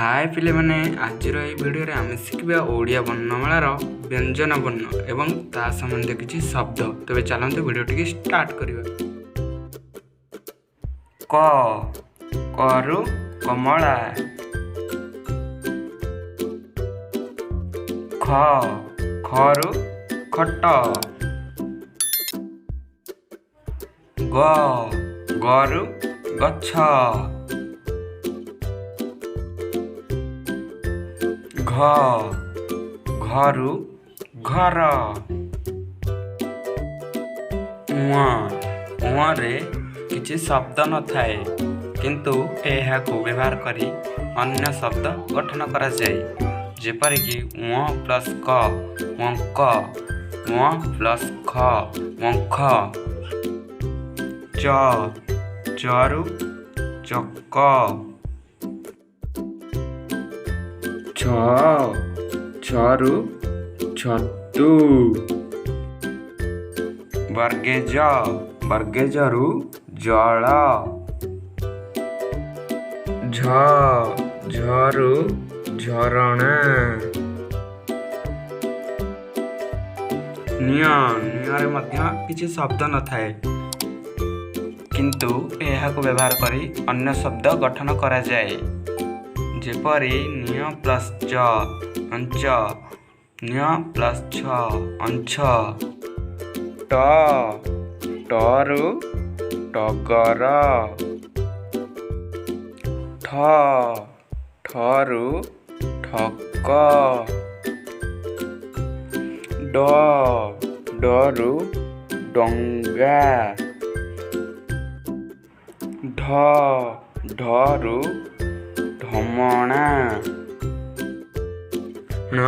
ହାଏ ପିଲାମାନେ, ଆଜିର ଏହି ଭିଡ଼ିଓରେ ଆମେ ଶିଖିବା ଓଡ଼ିଆ ବର୍ଣ୍ଣମାଳାର ବ୍ୟଞ୍ଜନ ବର୍ଣ୍ଣ ଏବଂ ତା ସମ୍ବନ୍ଧୀୟ କିଛି ଶବ୍ଦ। ତେବେ ଚାଲନ୍ତୁ ଭିଡ଼ିଓଟିକି ଷ୍ଟାର୍ଟ କରିବା। କ, କରୁ କମଳା। ଖ, ଖରୁ ଖଟ। ଗ, ଗରୁ ଗଛ। ଘ, ଘରୁ ଘର। ଉଁ, ଉଁରେ କିଛି ଶବ୍ଦ ନଥାଏ, କିନ୍ତୁ ଏହାକୁ ବ୍ୟବହାର କରି ଅନ୍ୟ ଶବ୍ଦ ଗଠନ କରାଯାଏ। ଯେପରିକି ଉଁ ପ୍ଲସ୍ କ ଉଙ୍କ, ଉଁ ପ୍ଲସ୍ ଖ ଉଙ୍ଖ। ଚ, ଚରୁ ଚକ। ଛ, ଛରୁ ଛତୁ। ବର୍ଗେଜ, ବର୍ଗେଜରୁ ଜଳ। ଝ, ଝରୁ ଝରଣା। ନିଅ, ନିଅରେ ମଧ୍ୟ କିଛି ଶବ୍ଦ ନଥାଏ, କିନ୍ତୁ ଏହାକୁ ବ୍ୟବହାର କରି ଅନ୍ୟ ଶବ୍ଦ ଗଠନ କରାଯାଏ। ଯେପରି ନିଅ ପ୍ଲସ୍ ଚ ଅଞ୍ଚ, ନିଅ ପ୍ଲସ୍ ଛ ଅଂଛ। ଟ, ଟରୁ ଟଗର। ଠ, ଠରୁ ଠକ। ଡ, ଡରୁ ଡଙ୍ଗା। ଢ, ଢରୁ ଢମଣା। ଣ,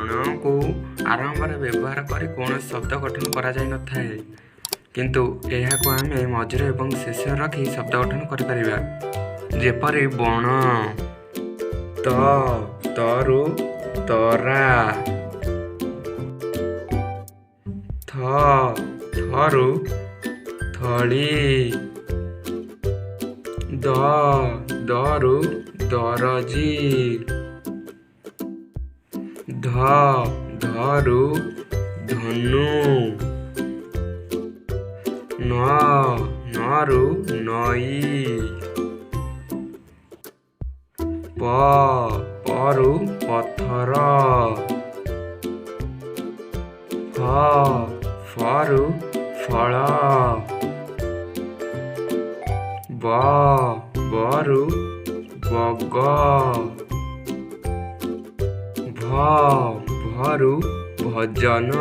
ଣକୁ ଆରମ୍ଭରେ ବ୍ୟବହାର କରି କୌଣସି ଶବ୍ଦ ଗଠନ କରାଯାଇନଥାଏ, କିନ୍ତୁ ଏହାକୁ ଆମେ ମଝିରେ ଏବଂ ଶେଷରେ ରଖି ଶବ୍ଦ ଗଠନ କରିପାରିବା। ଯେପରି ବଣ। ତ, ତରୁ ତରା। ଥ, ଥରୁ ଥଳି। ଦ, ଦରୁ ଦରଜି। ଧ, ଧରୁ ଧନୁ। ନ, ନରୁ ନଈ। ପ, ପରୁ ପଥର। ଫ, ଫରୁ ଫଳ। ବ, ବରୁ ବଗ। ଭ, ଭରୁ ଭଜନ।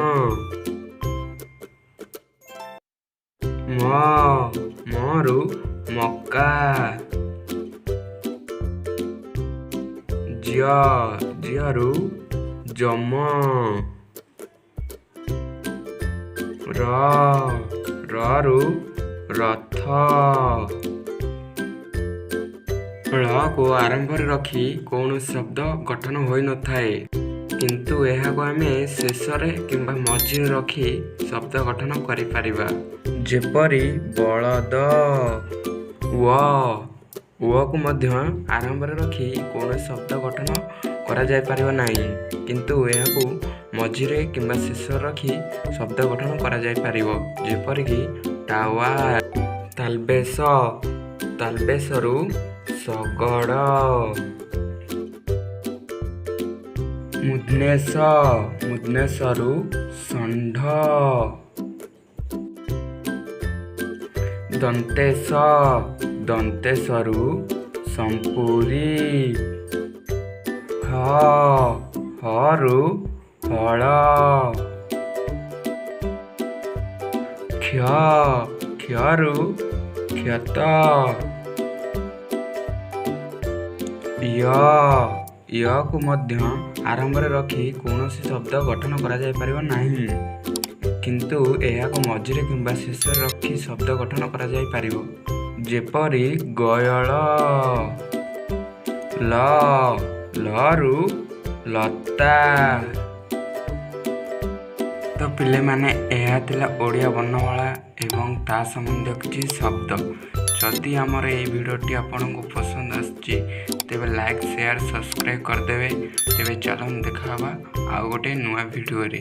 ମ, ମରୁ ମକା। ଜ, ଜରୁ ଯମ। ର, ରରୁ ରଥ। ଳକୁ ଆରମ୍ଭରେ ରଖି କୌଣସି ଶବ୍ଦ ଗଠନ ହୋଇନଥାଏ, କିନ୍ତୁ ଏହାକୁ ଆମେ ଶେଷରେ କିମ୍ବା ମଝିରେ ରଖି ଶବ୍ଦ ଗଠନ କରିପାରିବା। ଯେପରି ବଳଦ। ୱ, ୱକୁ ମଧ୍ୟ ଆରମ୍ଭରେ ରଖି କୌଣସି ଶବ୍ଦ ଗଠନ କରାଯାଇପାରିବ ନାହିଁ, କିନ୍ତୁ ଏହାକୁ ମଝିରେ କିମ୍ବା ଶେଷରେ ରଖି ଶବ୍ଦ ଗଠନ କରାଯାଇପାରିବ। ଯେପରିକି ଟାୱାର। ତାଲବେଶ, ତାଲବେଶରୁ ଶଗଡ଼। ମୁଦନେଶ, ମୁଦନେଶରୁ ଷଣ୍ଢ। ଦନ୍ତେଶ, ଦନ୍ତେଶରୁ ସମ୍ପୁରୀ। ହ, ହରୁ ହଳ। କ୍ଷ, କ୍ଷରୁ କ୍ଷତ। ୟ, ୟକୁ ମଧ୍ୟ ଆରମ୍ଭରେ ରଖି କୌଣସି ଶବ୍ଦ ଗଠନ କରାଯାଇପାରିବ ନାହିଁ, କିନ୍ତୁ ଏହାକୁ ମଝିରେ କିମ୍ବା ଶେଷରେ ରଖି ଶବ୍ଦ ଗଠନ କରାଯାଇପାରିବ। ଯେପରି ଗୟଳ। ଲ, ଲରୁ ଲତା। ତ ପିଲାମାନେ, ଏହା ଥିଲା ଓଡ଼ିଆ ବର୍ଣ୍ଣମାଳା ଏବଂ ତା ସମ୍ବନ୍ଧୀୟ କିଛି ଶବ୍ଦ। ଯଦି ଆମର ଏହି ଭିଡ଼ିଓଟି ଆପଣଙ୍କୁ ପସନ୍ଦ ଆସିଛି, ତେବେ ଲାଇକ୍, ସେୟାର, ସବସ୍କ୍ରାଇବ୍ କରିଦେବେ। ତେବେ ଚାଲନ୍ତୁ, ଦେଖା ହେବା ଆଉ ଗୋଟେ ନୂଆ ଭିଡ଼ିଓରେ।